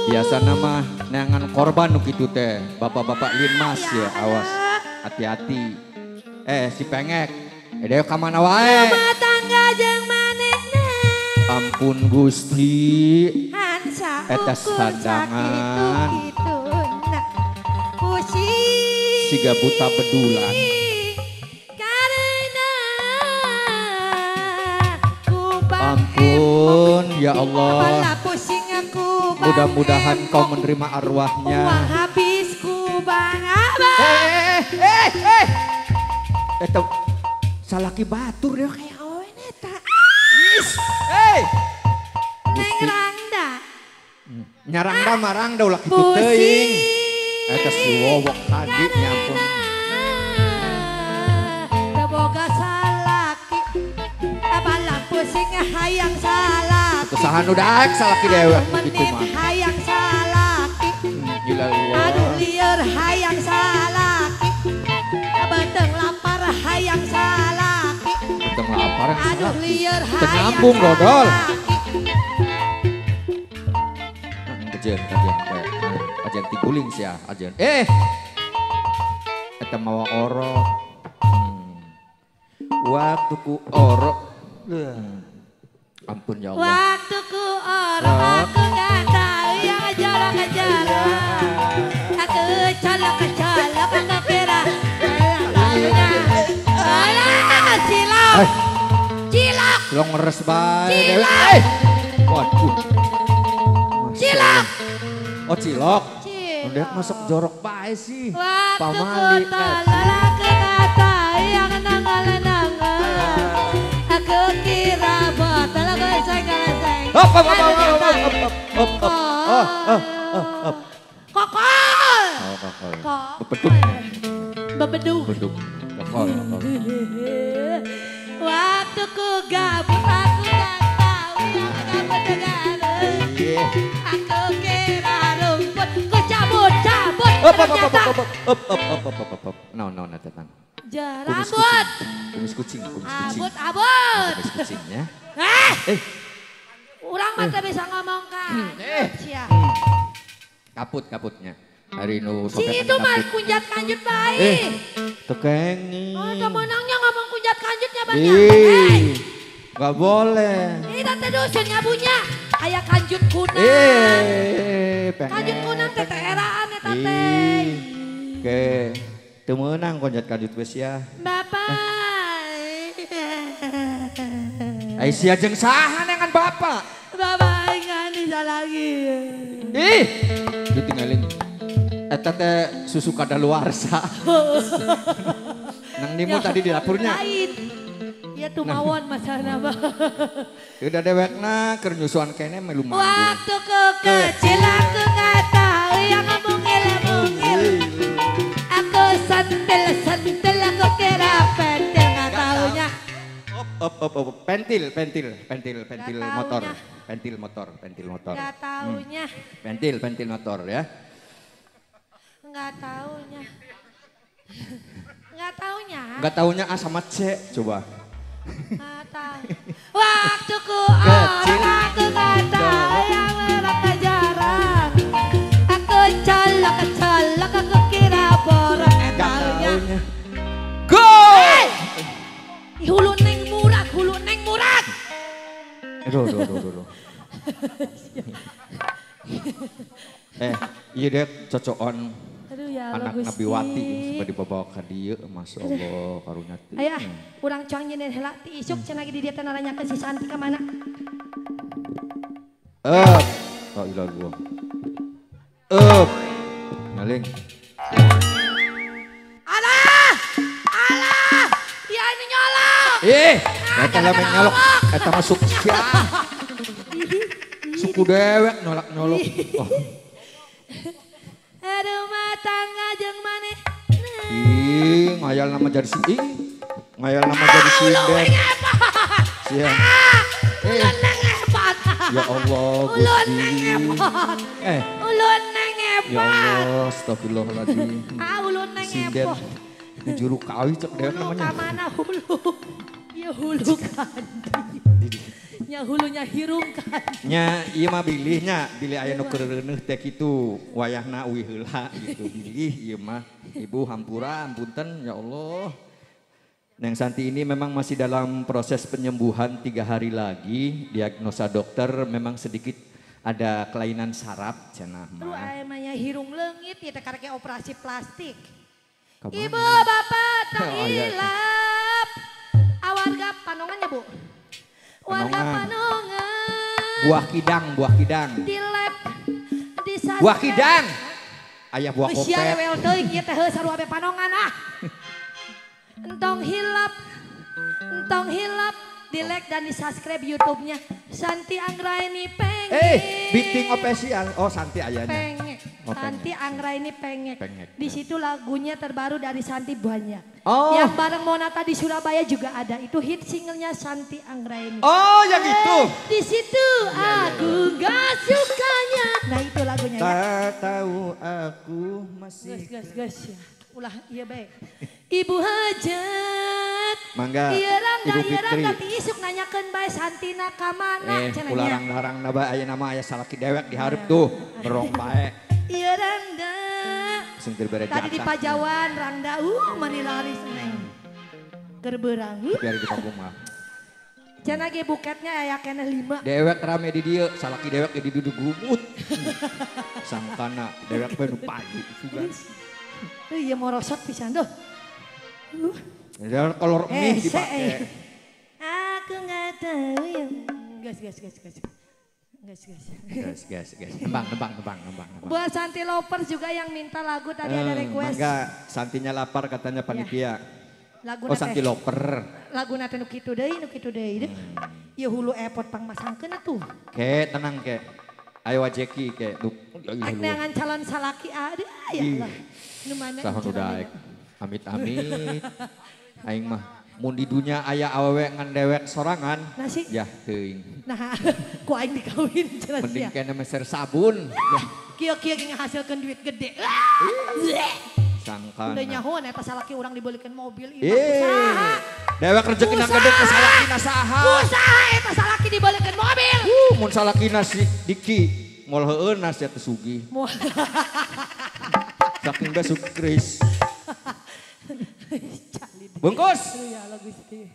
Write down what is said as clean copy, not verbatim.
Biasa nama neangan korban nu kitu teh. Bapak-bapak linmas ya, awas. Hati-hati. Si pengek. Dewe ka mana wae? Rumah tangga jeung manehna. Ampun Gusti. Eta sadangan. Siga buta bedulan. Ampun ya Allah. Mudah-mudahan kau menerima arwahnya. Uang habis ku bang abang. Eta salaki batur ya kayak awen eta. Is, Neng rangda. Nyarangda marangda ulah kitu teuing. Eta si wowok tadi nyampun. Teu boga salaki. Apalah pusing hayang salaki. Kesahan udah aek salaki dewek kitu mah. Hayang salaki. Gila Allah. Aduh lieur hayang salaki. Benteng lapar hayang salaki. Benteng lapar hayang salaki. Aduh lieur hayang nyambung dodol. Kajian kajian tiguling sih ya ajian. Eta mawa orok. Waktu ku orok. Ampun ya Allah. Waktu ku orok aku nggak tahu yang jorok-jorok. Aku colok-colok aku kira. Alah, cilok. Cilok. Cilok ngeres bae. Cilok. Waduh. Cilok. Oh cilok. Cilok. Udah masuk jorok bae sih. Waktu ku tolol aku nggak tahu yang nanggal-nanggal. Aku kira botol aku senggal-senggal. Hop hop hop hop hop hop hop hop. Kokol. Oh kokol. Bebeduk. Bebeduk. Bebeduk. Kokol. Waktu ku gabut aku nggak tahu yang gabut gabut. Aku kira rumput ku cabut-cabut. Hop hop hop hop hop hop hop hop hop. No no no tenang. Jerambut. Kumis kucing, kumis kucing. Abut abut. Kumis kucing ya. Urang mah teu bisa ngomong kan. Kaput kaputnya. Hari nu si itu mah kunjat kanjut bae. Tekengi. Oh, teu meunangnya ngomong kunjat kanjutnya banyak. Gak boleh. Ini teh dusun nyabunya. Aya kanjut kunang. Kanjut kunang teh eraan eta teh. Oke, teu meunang kunjat kanjut geus ya. Bapak. Ai sia jeung saha neangan bapak? Bapak enggak bisa lagi. Ih, ditinggalin. Eta teh susu kadaluarsa. Nang nimu tadi di dapurnya. Ya tuh mawon masalah bah. Udah dewekna keur nyusuan kene melu manggung. Waktu ku kecil aku nggak tahu yang mungil-mungil. Aku sentil-sentil aku kira pentil nggak taunya. Op op op pentil pentil pentil pentil motor. Pentil motor, pentil motor. Nggak taunya. Pentil pentil motor ya. Nggak taunya. Nggak taunya. Nggak taunya A sama C coba. Nggak tahu. Waktu ku orang aku nggak tahu yang merah kejaran. Aku colok-colok aku kira borong. Nggak taunya. Go! Hulu neng murag, hulu neng murag. Aduh, aduh, aduh, aduh. Iya deh cocokan. Aduh, ya Allah, anak Gusti. Nabi Wati sampai dibawa ke dia, Masya Allah, karunya. Ayah, kurang cuang nyenin heula ti isuk cenah di dieu teh naranyakeun si Santi ka mana? Oh ilah gua. Ngaling. Alah! Alah! Dia ini nyolok. Eta lamun nyolok, eta masuk sia. Suku dewek nyolak-nyolok. Oh. Rumah tangga jeung maneh. Ih, ngayal nama jadi si ngayal nama jadi sinden. Sia. Ulun neng epot. Ya Allah, Ulun neng epot. Ulun neng epot. Ya Allah, astagfirullahaladzim. Ulun neng epot. Ini juru kawi cek dewek namanya. Hulu ka mana hulu? Ya hulu kandi. Nya hulunya hirung kan. Nya ieu mah bilihnya, bilih aya nu keur reuneuh teh kitu, wayahna uih heula gitu bilih ieu mah. Ibu hampura punten ya Allah. Neng Santi ini memang masih dalam proses penyembuhan 3 hari lagi. Diagnosa dokter memang sedikit ada kelainan saraf cenah mah. Lu aya mah hirung leungit ieu teh karek operasi plastik. Kamana? Ibu bapak tong hilap. Warga Panongan ya Bu? Warga Panongan. Buah kidang, buah kidang. Di lab, di sastra. Buah kidang. Ayah buah kopet. Sia rewel teuing ieu teh sarua be Panongan ah. Entong hilap di like dan di subscribe YouTube-nya Santi Anggraeni Pengek. Biting official. Oh, Santi ayahnya. Pengek. Oh, Santi Anggraeni Pengek. Pengek. Di situ lagunya terbaru dari Santi banyak. Oh. Yang bareng Monata di Surabaya juga ada. Itu hit singlenya Santi Anggraeni. Oh, yang itu. Di situ aku gak sukanya. Nah, itu lagunya ya. Tak tahu aku masih. Gas, gas, gas. Ulah iya baik. Ibu Hajat. Mangga. Iya rangga, Ibu iya Fitri. Rangga tiisuk nanyakeun bae Santina ka mana cenah nya. Ularang-larang na bae aya nama aya salaki dewek di hareup tuh, berong bae. Iya rangga. Sing teu bere Tadi di Pajawan rangda mani laris neng. Keur beurang. Biar di panggung mah. Cenah ge buketnya aya keneh 5. Dewek rame di dieu, salaki dewek ge diduduk gumut. Sangkana dewek bae nu payu sugan. Iya morosot pisan tuh. Ya kolor mie dipake. Aku nggak tahu ya. Gas gas gas gas. Gas gas. Gas gas gas. Nembang nembang nembang nembang. Buat Santi Lovers juga yang minta lagu tadi ada request. Enggak, Santinya lapar katanya panitia. Lagu oh Santi Lover. Lagu nate nu kitu deui nu kitu deui. Ieu hulu epot pangmasangkeun atuh. Ke tenang ke. Ayo wajeki ke. Ek neangan calon salaki ada ya Allah. Nu mana? Sahun udah aik. Amit-amit. Aing mah mun di dunya aya awewe ngan dewek sorangan. Nasi? Ya teuing. Nah, ku aing dikawin jelas mending ya. Mending kene meser sabun. Ya. Kieu-kieu ge ngahasilkeun duit gede. Sangkana. Udah nyahoan eta salaki urang dibelikeun mobil ieu usaha. Dewek rezekina gede ke salakina saha? Usaha eta salaki dibelikeun mobil. Mun salakina si Diki moal heueuna sia teu sugih. Saking besuk Kris. Bungkus. Ya Allah Gusti.